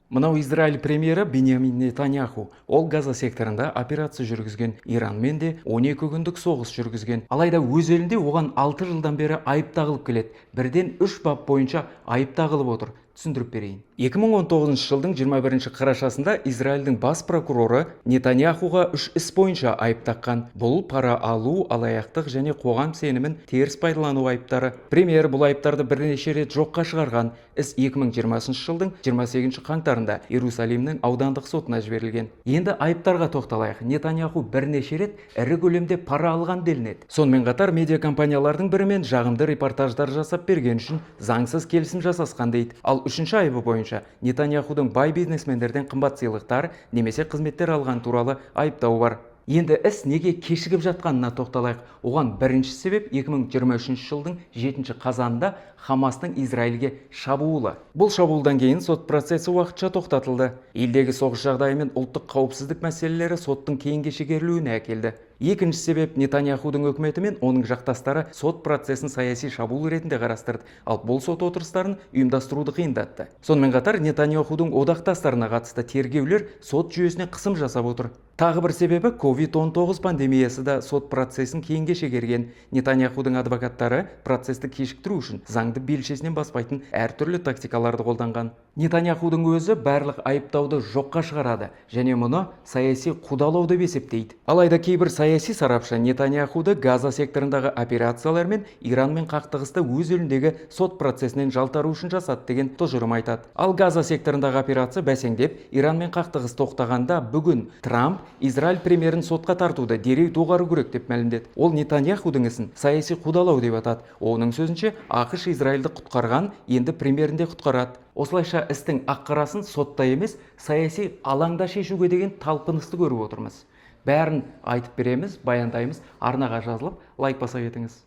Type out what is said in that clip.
Мынау Израиль премьері Беньямин Нетаньяху. Ол Газа секторында операция жүргізген, Иранмен де 12 күндік соғыс жүргізген. Алайда өз елінде оған 6 жылдан бері айып тағылып келеді. Бірден үш бап бойынша айып тағылып отыр. Түсіндіріп берейін. 2019 жылдың 21 қарашасында Израильдің бас прокуроры Нетаньяхуға үш іс бойынша айып таққан. Бұл пара алу, алаяқтық және қоғам сенімін теріс пайдалану айыптары. Премьер бұл айыптарды бірнеше рет жоққа шығарған. Іс 2020 жылдың 28 қаңтарында Иерусалимнің аудандық сотына жіберілген. Енді айыптарға тоқталайық. Нетаньяху бірнеше рет ірі көлемде пара алған делінеді. Сонымен қатар медиа компаниялардың бірімен жағымды репортаждар жасап берген үшін заңсыз келісім жасасқан дейді. Ал үшінші айыбы бойынша Нетаньяхудың бай бизнесмендерден қымбат сыйлықтар немесе қызметтер алған туралы айыптау бар. Енді іс неге кешігіп жатқанына тоқталайық. Оған бірінші себеп 2023 жылдың 7 қазанында Хамастың Израильге шабуылы. Бұл шабуылдан кейін сот процесі уақытша тоқтатылды. Елдегі соғыс жағдайы мен ұлттық қауіпсіздік мәселелері соттың кейінге шегерілуіне әкелді. Екінші себеп: Нетаньяхудың үкіметі мен оның жақтастары сот процесін саяси шабуыл ретінде қарастырды, ал бұл сот отырыстарын ұйымдастыруды қиындатты. Сонымен қатар Нетаньяхудың одақтастарына қатысты тергеулер сот жүйесіне қысым жасап отыр. Тағы бір себебі COVID-19 пандемиясы да сот процесін кейінге шегерген. Нетаньяхудың адвокаттары процесті кешіктіру үшін заңды белшесінен баспайтын әртүрлі тактикаларды қолданған. Нетаньяхудың өзі барлық айыптауды жоққа шығарады және мұны саяси қудалау деп есептейді. Алайда кейбір саяси сарапшы Нетаньяхуды Газа секторындағы операциялар мен Иранмен қақтығысты өз еліндегі сот процесінен жалтару үшін жасады деген тұжырым айтады. Ал Газа секторындағы операция бәсеңдеп, Иранмен қақтығыс тоқтағанда, бүгін Трамп Израиль премьерін сотқа тартуды дереу доғару керек деп мәлімдеді. Ол Нетаньяхудың ісін саяси қудалау деп атады. Оның сөзінше, АҚШ Израильді құтқарған, енді премьерін де құтқарады. Осылайша істің ақ-қарасын сотта емес, саяси алаңда шешуге деген талпынысты көріп отырмыз. Бәрін айтып береміз, баяндаймыз. Арнаға жазылып, лайк баса кетіңіз.